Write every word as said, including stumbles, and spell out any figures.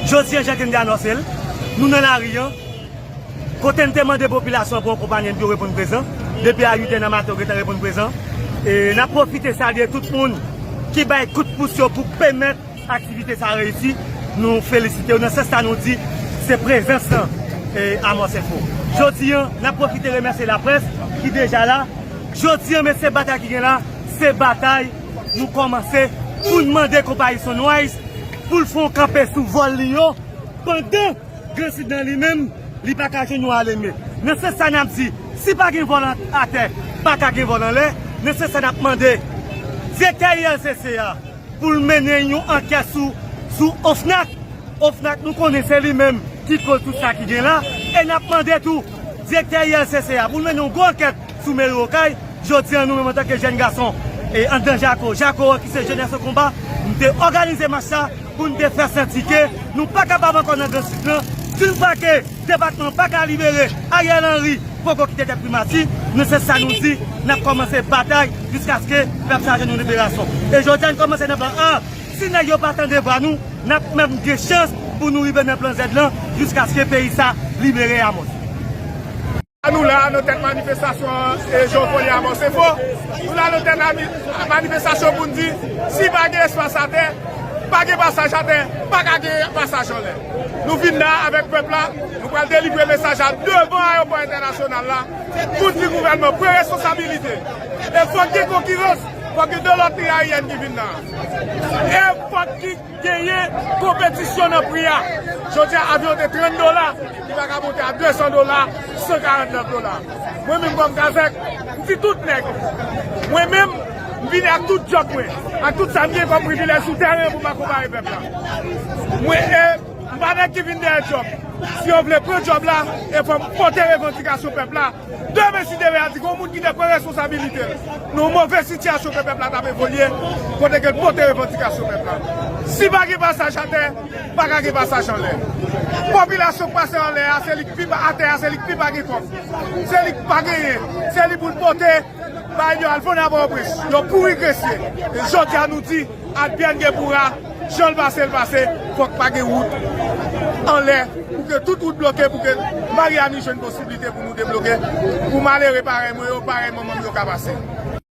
Jodi an, jan ke n te anonse l, nou nan lari an, kote n te mande popilasyon pou yon konpayèl pou yo reponn prezan. Depi a uit è nan maten, yo gentan reponn prezan. E n ap pwofite salye tout moun ki bay kout pous yo pou pèmèt aktivite sa a reyisi. Nou felisite yo. Nan sans sa, nou di se prezans lan, e, Amos Info. Jodi an, n ap pwofite remèsye laprès ki deja la. Jodi an, mesye, batay ki gen la, se batay nou kòmanse pou n mande konpayi Sunrise pou l fè yon kanpe sou vòl li yo, pandan Grand Sud nan li menm, li pa ka jwenn yon aleme. Nan sans sa, n ap di, si pa gen vòl an, atè, pa ka gen vòl anlè. Nan sans sa, n ap mande direktè I L C C a pou l mennen yon ankèt sou, sou OFNAC. OFNAC, nou konnen se li menm ki koz tout sa ki gen la. E n ap mande tou direktè I L C C a pou l mennen yon gwo ankèt sou meri Okay. Jodi an, nou menm antanke jèn gason, e anndan Jako, Jako an ki se Jeunesse au Combat, nou te òganize mach sa pou n te fè santi ke nou pa kapab ankò nan Grand Sud lan, d'une part ke depatman an pa ka libere, Ariel Henry poko kite tèt primati. Nan sans sa, nou di n ap kòmanse batay jiskaske pèp sa jwenn yon liberasyon. E jodi an, n kòmanse nan plan A. Si nèg yo pa tande vwa nou, n ap menm gen chans pou nou rive nan plan Z lan jiskaske peyi sa libere Amos. Nou la nan tèt manifestasyon, e, Jovenel Amos Info. Nou la nan tèt manifestasyon pou n di, si pa gen espas atè, pa gen pasaj atè, pa ka gen pasaj anlè. Nou vin la avèk pèp la, nou pral delivre mesaj la devan ayewopò entènasyonal la, pou n di gouvènman pran responsabilite. E fòk gen konkirans, fòk gen de lòt liy ayèn ki vin la. E fòk ki genyen konpetisyon nan pri a. Jodi a, avyon te trant dola, li pa ka monte a de san dola, san karannèf dola. Mwen menm kòm Kazèk, m di tout nèg, mwen menm, m vini ak tout djòb mwen, ak tout sa m gen kòm privilèj sou tèren pou m akonpaye pèp la. Mwen, e, m pa nèg ki vin dèyè djòb. Si yo vle pran djòb la, e fò m pote revandikasyon pèp la. Demen, si Deve a di gen yon moun ki te pran responsabilite l nan yon move sitiyasyon ke pèp la t ap evolye, kote ke l pote revandikasyon pèp la. Si pa gen pasaj atè, pa ka gen pasaj anlè. Popilasyon k pase anlè a, se li k pi pa, atè a, se li k pi pa gen kòb. Se li k pa genyen. Se li pou l pote, bay yo al vann a Pòtoprens. Yo kouri gresye. E jodi a nou di, Advienne que pourra, jan l pase, l pase, fòk pa gen wout anlè, pou ke tout wout bloke, pou ke Maryani jwenn posiblite pou nou debloke, pou malere parèy mwen yo, parèy manman m yo ka pase.